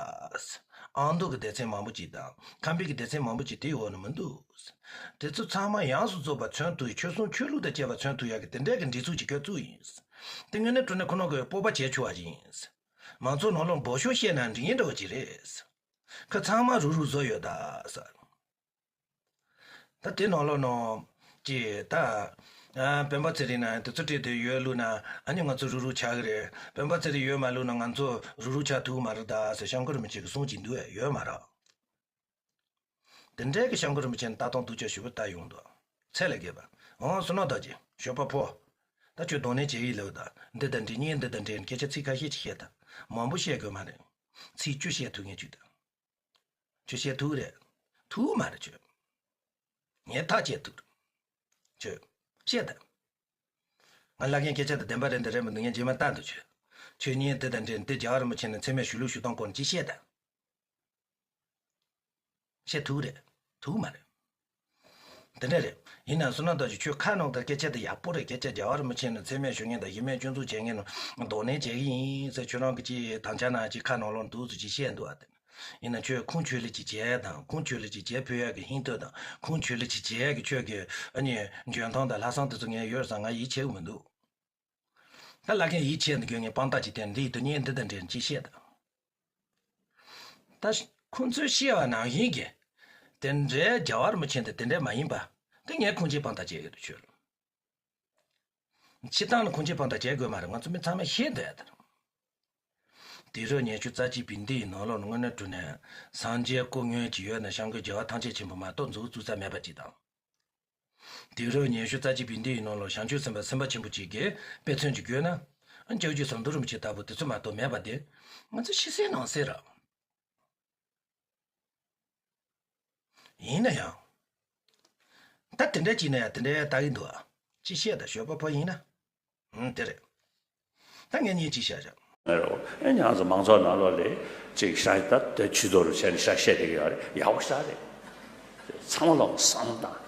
ཨ་མདོ་གི་སྡེ་ཚན་མང་པོ་ཅིག་དང་ཁམས་པའི་གི་སྡེ་ཚན་མང་པོ་ཅིག་དེའི་འོག་ནས་མི་འདུག་དེ་ཚོ་ཚང་མ་ཡོངས་སུ་རྫོགས་པ་མཚོན་ཐུབ་ཡག་ཆོལ་གསུམ་ཆོས་ལུགས་དང་བཅས་པ་མཚོན་ཐུབ་ཡག་གི་དེ་འདྲའི་གི་འབྲེལ་ཚུགས་ཅིག་ཁ་བཙུགས་ཡིན། དེ་དངོས་གནས་དྲང་གནས་ཁོ་རང་གི་སྤོབས་པ་བྱེད་ཆོག་པ་ཅིག་ཡིན། མང་ཚོགས་ནང་ལོགས་འབོ་ཤོག་བཤད་ན་འགྲིག་ཡིན་འདྲ་བ་ཅིག་རེད། ཁོ་ཚང་མ་རུག་རུག་བཟོ་ཡོད་ད་ཟེར། ད་དེ་ནང་ལོགས་ནང་ཅི་ད། ཨ། སྤེན་པ་ཚེ་རིང་ན་དེ་ཚོ་སྤྲད་དེ་ཡོད་བླུགས་ན་ཨ་ནི་ང་ཚོ་རུག་རུག་ཆགས་ཀྱི་རེད། སྤེན་པ་ཚེ་རིང་ཡོད་མ་བླུགས་ན་ང་ཚོ་རུག་རུག་ཆགས་ཐུབ་ཀྱི་མ་རེད་ད་ཟེར་སྐྱབས་མགོན་རིན་པོ་ཆེ་གིས་གསུང་གི་འདུག་ཡོད་མ་རེད། དེ་འདྲའི་གི་སྐྱབས་མགོན་རིན་པོ་ཆེ་ནི་ལྟ་སྟངས་སྡུག་ཅག་ཞེ་པོ་ལྟ་ཡོང་འདུག་ཚད་ལས་བརྒལ་བ། འོང་བསོད་ནམས་དར་རྒྱས་ཞོགས་པ་ཕོ། ད་ཁྱོད་གདོང་ལེན་བྱེད་ཀྱི་ལོས་ད། འདི་དང་འདི་བརྙན་འདི་དང་འདྲའི་སྐད་ཆ་ཚིག་ཁ་ཤས་ཅིག་བཤད་ད། མང་པོ་བཤད་དགོས་མ་རེད། ཚིག་བཅུ་བཤད་ཐུབ་མཁན་ཅིག་ད། ཁྱོད་བཤད་ཐུབ་རེད། ཐུབ་མ་རེད་ཁྱོད། ངས་ཐག་བཅད་ཐུབ་རེད། ཁྱོད། བཤད་ད། ང་ལབ་མཁན་སྐད་ཆ་དང་བདེན་པ་རེད་འདི་རེད་མི་འདུག་ངས་རྗེས་མ་ལྟ་འདུག་ཁྱོད། ཁྱོད་བརྙན་འདི་དང་འདྲའི་འདི་རྒྱལ་བ་རིན་པོ་ཆེ་ནས་མཚན་སྨད་ཞུ་ལུགས་ཞུ་སྟངས་སྐོར་ནས་ཅིག་བཤད་ད། བཤད་ཐུབ་རེད། ཐུབ་མ་རེད། དེ་འདྲ་རེད། ཡིན་ནའང་བསོད་ནམས་དར་རྒྱས་ཁྱོད་ཁ་ནང་དུ་སྐད་ཆ་དེ་ཡག་པོ་རེད། སྐད་ཆ་རྒྱལ་བ་རིན་པོ་ཆེ་ནས་མཚན་སྨད་ཞུ་མཁན་དང་གཞི་མེད་སྐྱོན་འཛུགས་བྱེད་མཁན་ནང་གདོང་ལེན་བྱེད་ཀྱི་ཡིན་ཟེར་ཁྱོད་རང་གི་ཅིག་དམ་བཅའ་ནང་ཅིག་ཁ་ནང་ལོགས་འདུག་ཟེར་ཅིག་བཤད་འདུག་ཨ། དེ་ཡིན་ན་ཁྱོད་ཁུངས་འཁྱོལ་ལེ་ཅིག་བྱས་དང་ཁུངས་འཁྱོལ་ལེ་ཅིག་བྱས་ཕུལ་ཡག་གི་ཧིན་ཐོད་དང་ཁུངས་འཁྱོལ་ལེ་ཅིག་བྱས་ཡག་གི་ཁྱོད་ཀྱི་ཨ་ནི་འཇོན་ཐང་དང་ལྷག་བསམ་དེ་ཚོ་ངས་ཡོད་ཙང་ང་ཡིད་ཆེས་གི་མི་འདུག་ད་ལ་ཁན་ཡིད་ཆེས་འདི་དགོས་ངས་དཔང་རྟགས་ཅིག་བསྟན་འདི་ཡི་དོན་གཉེར་འདི་དང་འདྲེན་ཅིག་བཤད་དང་། ད་ཁོང་ཚོས་བཤད་པ་ནང་བཞིན་གྱི་དེ་འདྲའི་རྒྱལ་བ་རིན་པོ་ཆེ་འདི་དེ་འདྲའི་མ་ཡིན་པ་འདི་ངས་ཁུངས་སྐྱེལ་དཔང་རྟགས་བྱས་ཡོད་དོ་ཁྱོད་ལ། སྤྱིར་བཏང་ལ་ཁུངས་སྐྱེལ་དཔང་རྟགས་བྱེད་དགོས་མ་རེད། ང་ཚོ་མི་ཚང་མས་ཤེས་འདོད་ཡ་དེ་རེད། དུས་རབས་ཉི་ཤུ་རྩ་གཅིག་པའི་འདི་ཡི་ནང་ལོགས་ནས་དངོས་གནས་དྲང་གནས་སངས་རྒྱས་སྐུ་དངོས་ཀྱི་ཡོད་ན་སྐྱབས་མགོན་རྒྱལ་བ་ཐམས་ཅད་མཁྱེན་པ་མ་གཏོགས་མཛུབ་བཙུགས་ས་མེད་པ་ཅིག་དང་། དུས་རབས་ཉི་ཤུ་རྩ་གཅིག་པའི་འདི་ཡི་ནང་ལ་བྱང་ཆུབ་སེམས་དཔའ་སེམས་དཔའ་ཆེན་པོ་གཅིག་གིས་དཔེ་མཚོན་གྱིས་བཀོད་ན། ཨ་སྐྱབས་རྗེ་ཟམ་གདོང་རིན་པོ་ཆེ་ལྟ་བུ་དེ་ཚོ་མ་གཏོགས་མེད་པ་དེ་ང་ཚོ་ཕྱི་གསལ་ནང་གསལ་རེད། ཡིན་ན་ཡང་། ད་དེ་འདྲ་བྱས་ན་ཡང་དེ་འདྲ་ལྟ་གི་འདུག་ཨ། ཅི་བཤད་ད་ཞོགས་པ་ཕོ་ཡིན་ན། ཨང་། དེ་རེད། ད་ངས་བརྙན་ཅིག་བཞག་བཞག་ཨེ་རོ། ཨེ་ཉང་ཚོ་མང་ཚོགས་ནང་ལོགས་ལས་ཅིག་ཤ་ད་དེ་ཆུ་དོ་རུ་བྱས་ནས་ཤ་བཤད་བསྡད་ཀྱི་ཡོད་རེད། ཡག་པོ་ཞེ་དྲག་རེད། ཚང་མ་ལོག་བསམ་བློ་བཏང་།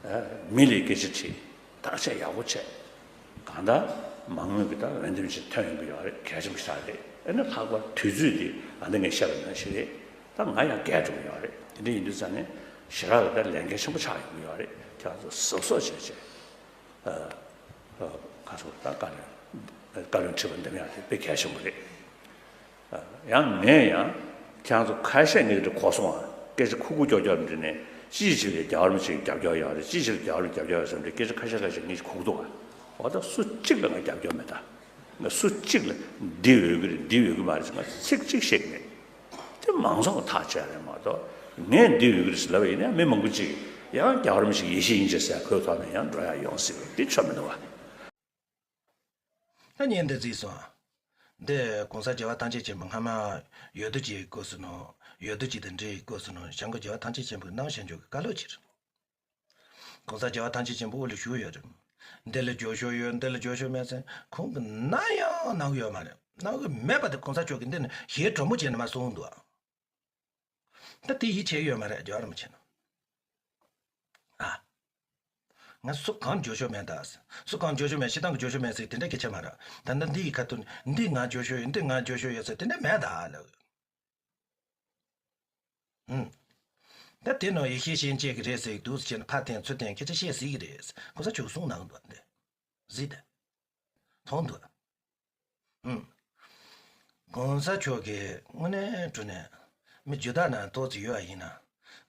ཨེ་མི་ལ་སྐད་ཆ་དྲིས། བརྟག་དཔྱད་ཡག་པོ་བྱས། གང་ལྟར་མ་དངུལ་གྱི་ད་འོས་འདེམས་ཤིག་ཐོན་ཡོང་གི་ཡོད་རེད། གལ་ཆེན་པོ་ཞེ་དྲག་རེད། ཨེ་ནི་ལྷག་པར་དུས་ཚོད་འདི་ཨ་ནི་ངས་བཤད་པ་ནང་བཞིན་རེད། ད་ང་ཡང་རྒས་འགྲོ་གི་ཡོད་རེད། དེ་འདྲ་ཡིན་དུས་ཙང་ནས་ཞེ་དྲག་གི་ད་ལས་འགན་ཆེན་པོ་ཆགས་ཡོང་གི་ཡོད་རེད། ཁྱེད་རང་ཚོ་གཟབ་གཟབ་བྱས་བྱས། ཨ་ཨ་ག་སོ་ད་བཀའ་བློན་བཀའ་བློན་ཁྲི་པ་འདེམས་ཡག་དེ་དཔེ་གལ་ཆེན་པོ་རེད། ཨ་ཡང་ངས་ཡང་ཁྱེད་རང་ཚོ་ཁ་ཤས་ངས་འདི་གོ་སོང་ཨ། སྐད་ཆ་ཁུག་ཁུག་ཀྱོག་ཀྱོག་འདྲི་ནས་ཅིའི་ཕྱིར་རྒྱལ་བ་རིན་པོ་ཆེ་རྒྱབ་སྐྱོར་ཡོད་རེད། ཅིའི་ཕྱིར་རྒྱལ་བ་རིན་པོ་ཆེ་རྒྱབ་སྐྱོར་ཡོད་ཟེར་འདྲི་སྐད་ཆ་ཁ་ཤས་ཁ་ཤས་ངས་ཁུག་འདུག་ཨ། འོ་ད་སུ་གཅིག་ལ་ང་རྒྱབ་སྐྱོར་མེད་ད། ང་སུ་གཅིག་ལ་འདི་འོས་ཀྱི་རེད་འདི་འོས་ཀྱི་མ་རེད་ཟེར་ང་ཚིག་གཅིག་བཤད་ཀྱི་མེད། དེ་མང་ཚོགས་ཀྱིས་ཐག་བཅད་རེད་མ་གཏོགས་ངས་འདི་འོས་ཀྱི་རེད་ཟེར་ལབ་པ་ཡིན་ན་མི་མང་པོ་ཅིག་ཡང་རྒྱལ་བ་རིན་པོ་ཆེ་ཡེ་ཤེས་དབྱིངས་ཅན་ཟེར་ཁོའི་ཐོག་ནས་ཡང་འགྲོ་ཡག་ཡོང་སྲིད་པ་འདི་ཆོ་མི་འདུག་བ། ད་བརྙན་འདི་གཟིགས་སོང་། འདི་༸གོང་ས་༸རྒྱལ་བ་ཐམས་ཅད་མཁྱེན་པ་སྔ་མ་འོས་བསྡུ་ཅིག་སྐབས་སུ་ནང་འོས་བསྡུ་ཅིག་དང་འབྲེལ་བའི་སྐབས་སུ་ནང་སྐྱབས་མགོན་རྒྱལ་བ་ཐམས་ཅད་མཁྱེན་པའི་གནང་བཞག་རྒྱུ་གི་བཀའ་སློབ་ཅིག་རེད། ༸གོང་ས་༸རྒྱལ་བ་ཐམས་ཅད་མཁྱེན་པ་དབུ་ལ་བཞུགས་ཡོད་རེད། འདི་ལ་རྒྱབ་སྐྱོར་ཡོད་འདི་ལ་རྒྱབ་སྐྱོར་མེད་ཟེར་ཁོང་གིས་ནམ་ཡང་གནང་གི་ཡོད་མ་རེད། གནང་གི་མེད་པ་དེ་༸གོང་ས་མཆོག་གིས་འདི་ནས་ཞེ་དྲོན་མོ་བྱས་ནས་མར་གསུངས་འདུག་ཨ། ད་དེ་ཡིད་ཆེས་ཡོད་མ་རེད་རྒྱལ་བ་རིན་པོ་ཆེ་ན། ཨ། ང་སུ་གང་འགྱོ་ཤོག་མེད་ད། སུ་གང་འགྱོ་ཤོག་མེད། སྤྱིར་བཏང་གི་འགྱོ་ཤོག་མེད་ཟེར་དེ་འདྲ་སྐད་ཆ་མ་རེད། ད་ལྟ་འདི་ཡི་ཁ་ཐུག་འདི་ང་འགྱོ་ཤོག་ཡོད། འདི་ང་འགྱོ་ཤོག་ཡོད་ཟེར་དེ་འདྲ་མེད་ད་ལབ། ཨུམ། ད་དེ་ནང་ཡེ་ཤེས་སྐྱེས་ཀྱི་རེད་ཟེར་གྱི་འདུག་ཟེར་ནས་ཕར་འཐེན་ཚུར་འཐེན་སྐད་ཆ་བཤད་སྲིད་ཀྱི་རེད། གོང་ས་མཆོག་གསུང་གནང་འདུག་འདི། གཟིགས་དང་། མཐོང་འདུག་ཨུམ། གོང་ས་མཆོག་གིས་དངོས་གནས་དྲང་གནས་མི་རྒྱུད་དག་ནང་ཏོག་ཙམ་ཡོད་པ་ཡིན་ན།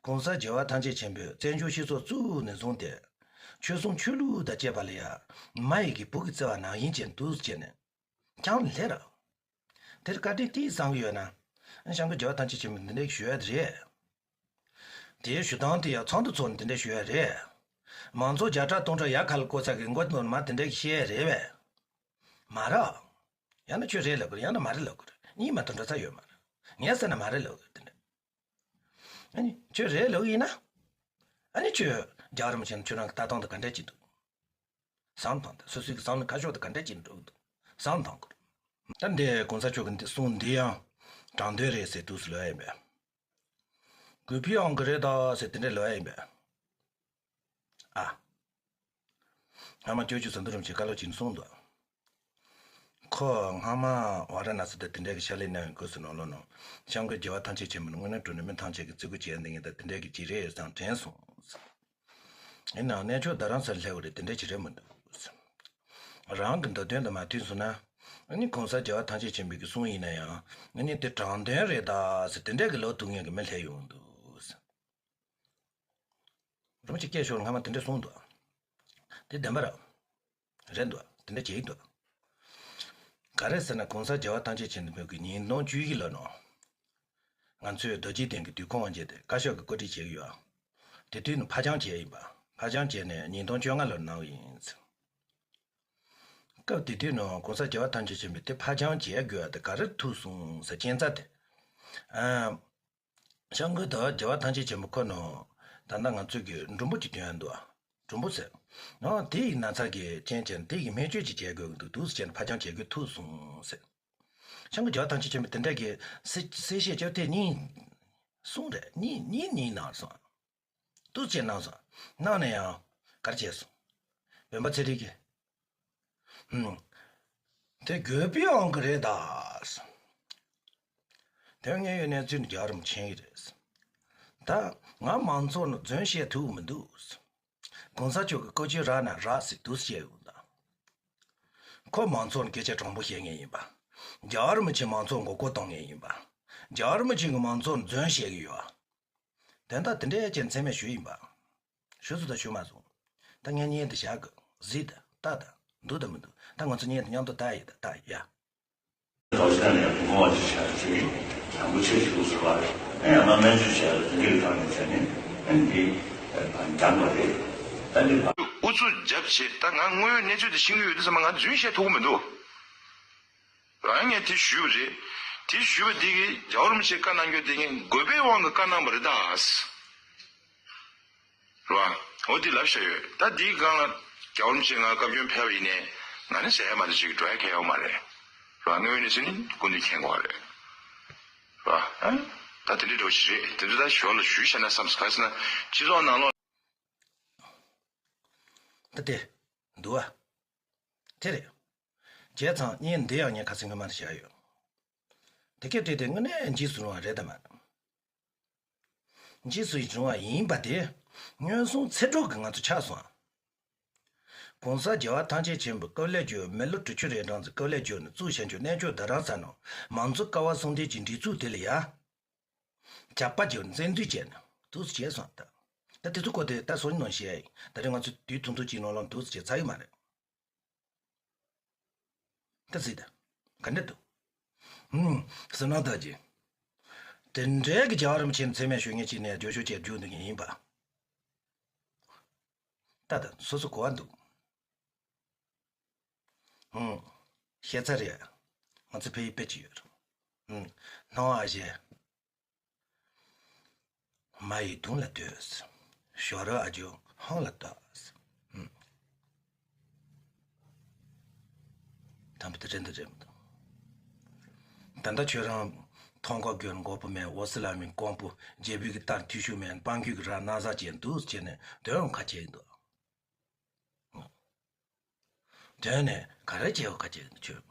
གོང་ས་རྒྱལ་བ་ཐམས་ཅད་མཁྱེན་པས་བཙན་བྱོལ་སྤྱི་ཚོགས་བཙུགས་ནས་བཟུང་སྟེ། ཆོལ་གསུམ་ཆོས་ལུགས་དང་བཅས་པ་ལ་ཡང་མ་ཡི་གི་བུ་གི་བརྩེ་བ་ནང་བཞིན་བྱས་འདུག་ཟེར་ནས། ཀྱང་ལེ་ར། དེར་བཀའ་དྲིན་ཏིས་བསམ་གྱི་ཡོད་ན། ཨ་ནི་སྐྱབས་མགོན་རྒྱལ་བ་ཐམས་ཅད་མཁྱེན་པས་འདི་འདྲའི་ཞུ་ཡ་རེད། དེའི་ཞུ་སྟངས་དེ་ཡང་ཚོགས་འདུ་ཚོགས་ནས་འདི་འདྲའི་ཞུ་ཡ་རེད། མང་ཚོགས་བརྒྱ་ཕྲག་སྟོང་ཕྲག་ཡར་ཁ་ལ་བསྐོར་ས་གི་མགོ་ནོར་མ་དེ་འདྲའི་བཤད་ཡ་རེད་པས། མ་རེད། ཡང་ན་ཁྱོད་རེད་ལབ་དགོས་རེད། ཡང་ན་མ་རེད་ལབ་དགོས་རེད། གཉིས་མ་གཏོགས་འགྲོ་ས་ཡོད་མ་རེད། ངས་ཟེར་ན་མ་རེད་ལབ་དགོས་རེད་དེ་འདྲ། ཨ་ནི་ཁྱོད་རེད་ལབ་ཡིན་ན། ཨ་ནི་ཁྱོད་རྒྱལ་བ་རིན་པོ་ཆེ་ཁྱོད་རང་གི་ལྟ་སྟངས་དང་ག་འདྲ་ཅིག་འདུག་བསམ་བློ་བཏང་དང་། སོ་སོའི་གི་བསམ་བློ་ཁ་ཕྱོགས་དང་ག་འདྲ་ཅིག་འགྲོ་གི་འདུག་བསམ་བློ་བཏང་དགོས། ད་འདི་གོང་ས་མཆོག་གི་འདི་གསུང་འདི་ཡང་དྲང་དོན་རེད་ཟེར་འདུག་ཟེར་ལབ་ཡ་ཡིན་པས། གུས་པའི་དབང་གིས་རེད་ད་ཟེར་དེ་འདྲ་ལབ་ཡ་ཡིན་པས། ཨ། སྔ་མ་སྐྱབས་རྗེ་ཟམ་གདོང་རིན་པོ་ཆེས་བཀའ་སློབ་ཅིག་གསུངས་འདུག་ཁོ་སྔ་མ་ཝཱ་ར་ཎ་སི་དུ་དེ་འདྲའི་གི་ཕྱག་ལས་གནང་བའི་སྐབས་སུ་ནང་ལོགས་ནང་། སྐྱབས་མགོན་རྒྱལ་བ་ཐམས་ཅད་མཁྱེན་པ་ནི་དངོས་གནས་དྲང་གནས་མི་ཐམས་ཅད་ཀྱི་བརྩི་བཀུར་བྱེད་ཡ་འདི་ངེས་དང་དེ་འདྲའི་གི་ཅིག་རེད་བསམ་དྲན་སོང་། ཡིན་ནའང་གནས་མཆོག་རྡ་རམ་ས་ལ་སླེབས་པ་རེད། དེ་འདྲ་ཅིག་རེད་མི་འདུག་རང་གི་འདོད་དོན་དང་མ་མཐུན་སོང་ན། ཨ་ནི་གོང་ས་རྒྱལ་བ་ཐམས་ཅད་མཁྱེན་པའི་གི་གསུང་ཡིན་ན་ཡང་། ཨ་ནི་དེ་དྲང་དོན་རེད་ད་ཟེར་དེ་འདྲ་གི་ལབ་ཐུབ་མཁན་གི་མི་སླེབས་ཡོང་འདུག་རིན་པོ་ཆེ་སྐད་ཤོར་སྔ་མ་དེ་འདྲ་གསུངས་འདུག་དེ་བདེན་པ་རེད། རེད་འདུག་དེ་འདྲ་བྱེད་ཀྱི་འདུག་ག་རེ་ཟེར་ན་གོང་ས་རྒྱལ་བ་ཐམས་ཅད་མཁྱེན་པའི་གི་ཉིས་སྟོང་བཅུ་བཞི་ལོ་ནང་། ང་ཚོས་རྡོ་རྗེ་གདན་གྱི་དུས་ཁུངས་དབང་བྱས་ཏེ་བཀའ་ཤག་གི་བཀོད་སྒྲིག་བྱས་ཡོད། དེ་དུས་ནི་ཕ་ཆང་བྱས་ཡིན་པ། ཕ་ཆང་བྱས་ནས་ཉིས་སྟོང་བཅོ་ལྔ་ལོར་གནང་བ་ཡིན། སྐབས་དེ་དུས་ནང་གོང་ས་རྒྱལ་བ་ཐམས་ཅད་མཁྱེན་པས་དེ་ཕ་ཆང་བྱས་དགོས་པ་དེ་ག་རེ་ཐུག་སོང་ཟེར་རྐྱེན་རྩ་དེ། ཨ། སྐྱབས་མགོན་དང་རྒྱལ་བ་ཐམས་ཅད་མཁྱེན་པ་ཁོ་ནང་ད་ལྟ་ང་ཚོས་ཀྱི་མགྲོན་པོ་ཅིག་སྟོན་ཡ་འདུག་མགྲོན་པོ་ཟེར། ནང་དེ་ཡི་ན་ཚ་གི་རྐྱེན་བྱས་ནས་དེ་ཡི་སྨན་བཅོས་ཅིག་བྱེད་དགོས་ཀྱི་འདུག་འདུག་ཟེར་བྱས་ནས་ཕ་ཆང་བྱེད་དགོས་ཐུག་སོང་ཟེར། སྐྱབས་མགོན་རྒྱལ་བ་ཐམས་ཅད་མཁྱེན་པས་དེ་འདྲ་གི་གསལ་གསལ་བཤད་བྱས་ཏེ་གཉིས་གསུངས་རེད། གཉིས་གཉིས་གཉིས་གནང་སོང་། འདུག་ཅེས་གནང་སོང་། གནང་ནས་ཡང་ག་རེ་བྱས་སོང་། བོན་པོ་ཚེ་རིང་གིས། ཧུམ། དེ་དགོས་པའི་དབང་གིས་རེད་ད། དོན་དངོས་ཡོད་གནས་ཚུལ་ནི་རྒྱལ་བ་རིན་པོ་ཆེ་མཁྱེན་གྱི་རེད། ད་ང་མང་ཚོགས་ནང་རྫུན་བཤད་ཐུབ་མི་འདུག་གོང་ས་མཆོག་གིས་བཀའ་ཆོས་རག་ན་རག་ཟེར་འདུག་བཤད་ཡོང་ད། ཁོ་མང་ཚོགས་ནང་སྐད་ཆ་དྲང་པོ་བཤད་མཁན་ཡིན་པ། རྒྱལ་བ་རིན་པོ་ཆེས་མང་ཚོགས་མགོ་སྐོར་གཏོང་མཁན་ཡིན་པ། རྒྱལ་བ་རིན་པོ་ཆེ་གིས་མང་ཚོགས་ནང་རྫུན་བཤད་ཀྱི་ཡོད། དོན་དག་དེ་འདྲའི་རྐྱེན་མཚན་སྨད་ཞུས་ཡིན་པ། ཞུས་སོང་དང་ཞུས་མ་སོང་། ད་ངས་བརྙན་དེ་བཞག་གི། གཟིགས་དང་ལྟ་དང་། འདུག་དང་མི་འདུག་ད་ང་ཚོ་བརྙན་དེ་མཉམ་དུ་ལྟ་ཡི་དང་ལྟ་ཡ། ད་ཅི་ད་ནས་བུ་མོ་བ་ཅི་བྱ་ཞུ་ཡིན། དྲང་པོ་ཆེ་ཞུ་ཟེར་བ་རེད། ཨེ་ཡང་ན་སྨན་བཅོས་བྱས་ལ་དེ་འདྲའི་ཐོག་ནས་བྱས་ནས་ཨེ་འདི་འགྱངས་པ་རེད། ད་འདི་ཨུ་ཚུགས་རྒྱབ་བྱས་ད་ང་དངོས་ཡོད་གནས་ཚུལ་དེ་ཤེས་ཀྱི་ཡོད་དུས་ཙམ་པ་ང་རྫུན་བཤད་ཐུབ་ཀྱི་མི་འདུག་རང་ངས་དེ་ཞུས་པ་རེད། དེ་ཞུས་པ་འདི་གིས་རྒྱལ་བ་རིན་པོ་ཆེས་བཀའ་གནང་རྒྱུ་དེ་ངས་དགོས་པའི་དབང་གིས་བཀའ་གནང་བ་རེད་ད། རེད་བ། འོ་འདི་ལབ་བཞག་ཡོད། ད་འདིའི་སྒང་ལ་རྒྱལ་བ་རིན་པོ་ཆེ་ང་སྐབས་བཅོལ་ཕེབས་པ་ཡིན་ནའི་ང་ནི་ཟེར་ཡ་མ་གཏོགས་ཅིག་འགྲོ་ཡ་གང་ཡོད་མ་རེད། རེད་བ། དངོས་ཡོད་གནས་ཚུལ་ནི་སྐུ་མདུན་མཁྱེན་དགོས་པ་རེད། རེད་བ། ཨ། ད་དེ་འདྲའི་འགྲོ་ཞིག་རེད། དེ་ཚོ་ད་ཞོར་ལ་ཞུས་བཞག་ན་བསམ་སོང་། ག་རེ་ཟེར་ན་སྤྱི་ཚོགས་ནང་ལོགས། ད་དེ། འདུག་བ། དེ་རེད། བྱས་ཙང་བརྙན་འདི་ཡང་ངས་ཁ་སང་སྔོན་མར་བཞག་ཡོད། དེ་སྐད་བྲིས་ཏེ་དངོས་གནས་འཇིགས་སུ་རུང་བ་རེད་དམ། འཇིགས་སུ་རུང་བ་ཡིན་པ་དེ་ཉེན་སྲུང་ཚེ་སྒྲུབ་ཀྱིས་ང་ཚོ་ཆགས་སོང་ཨ། གོང་ས་རྒྱལ་བ་ཐམས་ཅད་མཁྱེན་པའི་སྐབས་ལས་བསྒྱུར་མི་ལོ་དྲུག་ཅུ་རེ་གྲངས་ཀྱི་སྐབས་ལས་བསྒྱུར་ནས་བཙུགས་བཞག་རྒྱུ་གནས་མཆོག་རྡ་རམ་ས་ནང་མང་གཙོ་ཀ་བ་གསུམ་ལྡན་གྱི་སྒྲིག་འཛུགས་དེ་ལ་ཡ། ཇག་པ་བྱས་བཙན་འཛུལ་བྱས་ནས་འདུག་སེ་བྱས་སོང་ད། ད་དེ་ཚོ་སྐོར་དེ་ད་སང་ཉིན་ནང་བཤད་ཡ་ཡིན། ད་རེས་ང་ཚོ་དུས་ཐུང་ཐུང་གཅིག་ནང་ལ་འདུག་སེ་བྱས་ཚར་ཡོད་མ་རེད། ད་གཟིགས་དང་། ག་འདྲ་འདུག་ཧུམ། བསོད་ནམས་རྡོ་རྗེ། དེ་འདྲའི་གི་རྒྱལ་བ་རིན་པོ་ཆེ་མཚན་སྨད་ཞུ་མཁན་ཅིག་ནས་རྒྱུགས་ཤོག་ཅེས་རྒྱུགས་འདུག་མཁན་ཡིན་པ། ད་ད་སོ་སོ་གོ་བ་འདུག་ཧུམ། ཤེས་ཚར་རེད། ང་ཚོ་ཕ་ཡུལ་དཔེ་ཅིག་ཡོད་རེད། ཧུམ། སྣང་བ་ཞེས། མ་ཡི་དུང་ལ་ལྟོས། ཞོ་རོ་ཨ་ཇོ་ཧོང་ལ་ལྟོས། ཧུམ། དམ་པ་དེ་རེད་འདུག་རེད་མི་འདུག་ད་ལྟ་ཁྱོད་རང་མཐོང་གོ་གྱོན་མགོ་པོ་མེད། འོ་སི་ལ་མི་ཀོང་པོ་རྒྱལ་པོའི་གི་ལྟར་འཐུས་ཤོར་མེད། སྤང་རྒྱུད་ཀྱི་ར་ན་བཟའ་བྱས་འདུག་བྱས་ནས་དོན་ཁ་ཆེ་འདུག་དོན་ནས་ག་རེ་བྱེད་དགོས་ག་བྱེད་ཆོས།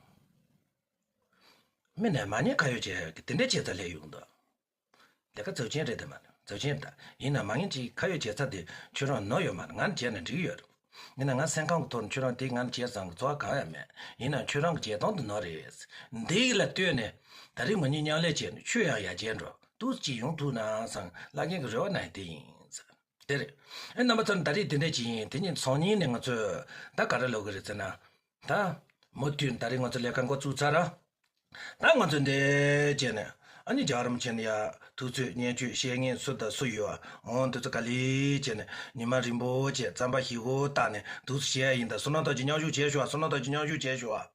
མི་ནས་མ་ཉེས་ཁ་ཡོད་བྱེད་ཀྱི་དེ་འདྲ་བྱེད་ས་ལས་ཡོང་འདུག་དེ་ག་ཚབས་ཆེན་རེད་དེ་མ་རེད། ཚབས་ཆེན་ད་ཡིན་ན་མ་ངན་ཅིག་ཁ་ཡོད་བྱེད་ས་དེ་ཁྱོད་རང་ནོར་ཡོད་མ་རེད། ང་ནས་བྱས་ན་འགྲིག་ཡོད་རེད། ཡིན་ན་ང་སེམས་ཁམས་ཀྱི་ཐོག་ནས་ཁྱོད་རང་དེ་ང་ནས་བྱས་ཙང་གི་ཚོར་བ་གང་ཡང་མེད། ཡིན་ན་ཁྱོད་རང་གི་བྱེད་སྟངས་དེ་ནོར་རེད། འདི་ལ་ལྟོས་ནས་ད་རེས་ང་གཉིས་མཉམ་ལས་བྱས་ནས་ཆོས་ཡང་ཡར་རྒྱས་འགྲོ་འདུག་ཅིག་ཡོང་ཐུབ་ན་བསམ་བླ་རྒན་གྱི་རེ་བ་ན་ཡང་དེ་ཡིན་ཟེར། དེ་རེད། ཨེ་རྣམ་པ་ཚོ་ད་རེས་དེ་འདྲ་ཅིག་ཡིན། དེ་ཉིན་སང་ཉིན་ནས་ང་ཚོས་ད་ག་རེ་ལབ་གི་རེད་ཟེར་ན། ད་མུ་མཐུད་ད་རེས་ང་ཚོ་ལས་ཀ་འགོ་བཙུགས་ཚར། ད་ང་ཚོ་འདི་བྱས་ནས་ཨ་ནི་རྒྱལ་བ་རིན་པོ་ཆེ་ནས་ཡ་ཐུགས་ཚོད་སྙན་ཞུ་བཤད་མཁན་སུ་དང་སུ་ཡོད། འོང་དུས་ཚོད་ག་ལེ་བྱས་ནས་ཉི་མ་རིང་པོ་བྱས་རྩམ་པ་ཞིག་གོ་བཏགས་ནས་འདུག་སེ་བྱས་ཡིན། ད་བསོད་ནམས་རྡོ་རྗེ་མཉམ་ཞུགས་བྱས་ཤོག་བསོད་ནམས་རྡོ་རྗེ་མཉམ་ཞུགས་བྱས་ཤོག་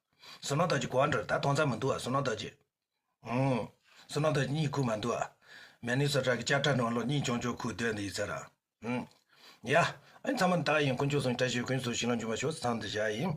བསོད་ནམས་རྡོ་རྗེ་གོ་བ་འགྲོ། ད་དོན་རྩ་མི་འདུག་བསོད་ནམས་རྡོ་རྗེ། ཨང་། བསོད་ནམས་རྡོ་རྗེ་གཉིད་ཁུག་མ་འདུག་མི་ནི་སོ་ཊ་གི་ལྕགས་ཁྲ་ནང་ལོགས་གཉིད་ཆུང་ཆུང་ཁུག་སྡོད་འདི་ཡིན་ས་ར། ཨང་། ཡ། ཨ་ནི་ཚང་མ་ད་ཡིན། དཀོན་མཆོག་གསུམ་བཀྲ་ཤིས་ཀུན་སོང་ཞིང་ལ་འཇུག་པ་ཤོག་ཚང་དུ་བཞག་ཡིན།